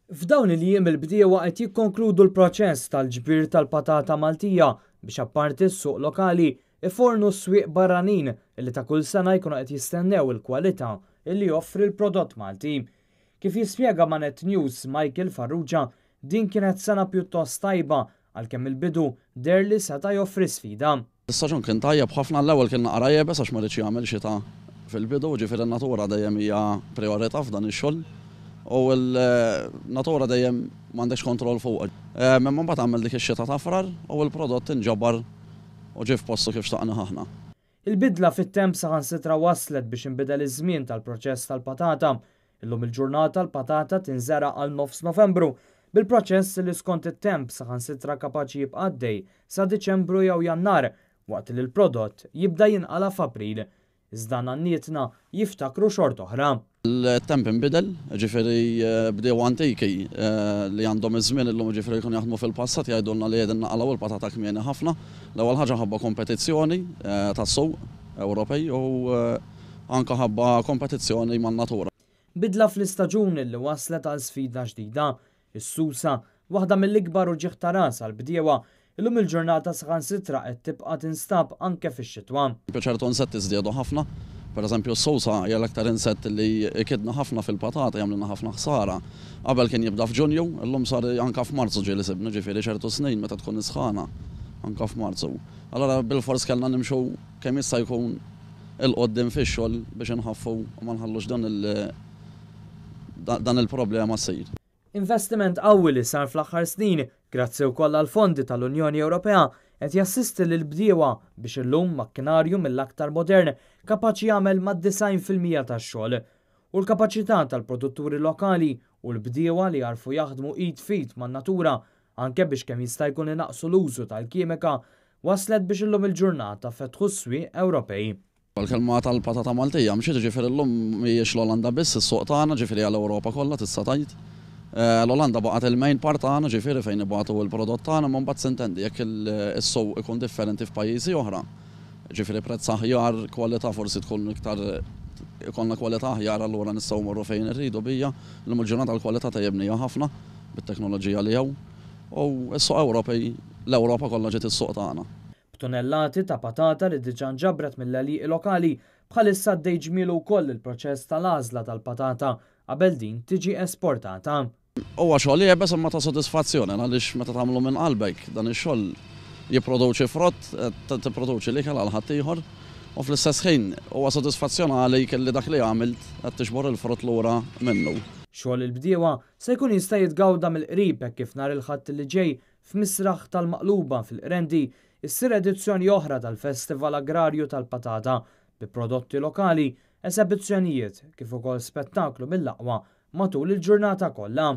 F'dawn il-jiem il-bdiewa qed jikkonkludu l-proċess tal-ġbir tal-patata Maltija biex apparti s-suq lokali ifornu s-swieq barranin li ta' kull sena jkunu qed jistennew il-kwalità li joffri l-prodott Malti. Kif jispjega ma' Net News Michael Farrugia, din kienet sena pjuttost tajba għalkemm il-bidu deher li seta' joffri sfida. L-istaġun kien tajjeb ħafna, l-ewwel kien naqra iebes għax ma riedx jagħmel xita fil-bidu, ġifieri n-natura dejjem hija prijorità f'dan ix-xogħol u l-natura dejjem m'għandekx kontroll fuqha. Imma mbagħad għamel dik ix-xita ta' Frar u l-prodott inġabar u ġie f'postu kif xtaqnih aħna. Il-bidla fit-temp saħansitra wasslet biex inbidel iż-żmien tal-proċess tal-patata. Illum il-ġurnata l-patata tinżera' għal nofs Novembru, bil-proċess li skont it-temp saħansitra kapaċi jibqa' għaddej sa Diċembru jew Jannar, waqt li l-prodott jibda jinqala' f'April. Iżda nannietna jiftakru xort'oħra. Il-temp inbidel, jiġifieri bdiewa antiki li għandhom iż-żmien illum jiġifieri jkunu jaħdmu fil-passat jgħidulna li qegħdin naqalgħu l-patata kmieni ħafna. L-ewwel ħaġa ħabba kompetizzjoni tas-suq Ewropej u anke ħabba kompetizzjoni man-natura. Bidla fl-istaġun li wasslet għal sfida ġdida. Is-susa, waħda mill-ikbar uġigħ ta' ras għall-bdiewa, illum il-ġurnata saħansitra qed tibqa' tinstab anke fix-xitwa. Ċertu insetti żdiedu ħafna. Pereżempju s-susa hija l-aktar insett li jkidna ħafna fil-patata, jagħmlilna ħafna ħsara. Qabel kien jibda f'Ġunju, illum sar anke f'Marzu ġieli sibna, ġifieri ċertu snin meta tkun is-sħana anke f'Marzu. Allura bilfors kellna nimxu kemm jista' jkun 'il quddiem fix-xogħol biex inħaffu u ma nħallux dan il dan il-problema ssir. Investiment qawwi li sar fl-aħħar snin, grazzi wkoll għal fondi tal-Unjoni Ewropea, qed jassisti lill-bdiewa biex illum makkinarju mill-aktar modern kapaċi jagħmel mad-90% tax-xogħol. U l-kapaċità tal-produtturi lokali u l-bdiewa li jagħrfu jaħdmu id f'id man-natura anke biex kemm jista' jkun inaqqsu l-użu tal-kimika waslet biex illum il-ġurnata fetħu s-swieq Ewropej. Il-kelma tal-patata Maltija mxiet, ġifieri llum mhijiex l-Olanda biss is-suq tagħna, ġifieri għall-Ewropa kollha tista' tgħid. L-Olanda baqgħet il-main part tagħna, ġifieri fejn nibagħtu l-prodott tagħna, imma mbagħad s'intendi jekk is-suq ikun differenti f'pajjiżi oħra, ġifieri prezz aħjar, kwalità forsi tkun iktar ikollna kwalità aħjar allura nistgħu mmorru fejn irridu bija. Illum il-ġurnata l-kwalità tgħibnija ħafna bit-teknoloġija li hawn u s-suq Ewropej, l-Ewropa kollha ġiet is-suq tagħna. B'tunellati ta' patata li diġà nġabret mill-għelieqi lokali, bħalissa għaddej ġmielu wkoll il-proċess tal-għażla tal-patata qabel din tiġi esportata. Huwa xogħol iebes imma ta' sodisfazzjon għaliex meta tagħmlu minn qalbek dan ix-xogħol jipproduċi frott, tipproduċi l-ikel għal ħaddieħor u fl-istess ħin huwa sodisfazzjon għalik li dak li għamilt qed tiġbor il-frott lura minnu. Xogħol il-bdiewa se jkun jista' jitgawda mill-qrib hekk kif nhar il-Ħadd li ġej f'Misraħ tal-Maqluba fil-Qrendi issir edizzjoni oħra tal-Festival Agrarju tal-Patata bi prodotti lokali, esebizzjonijiet kif ukoll spettaklu mill-aqwa matul il-ġurnata kollha.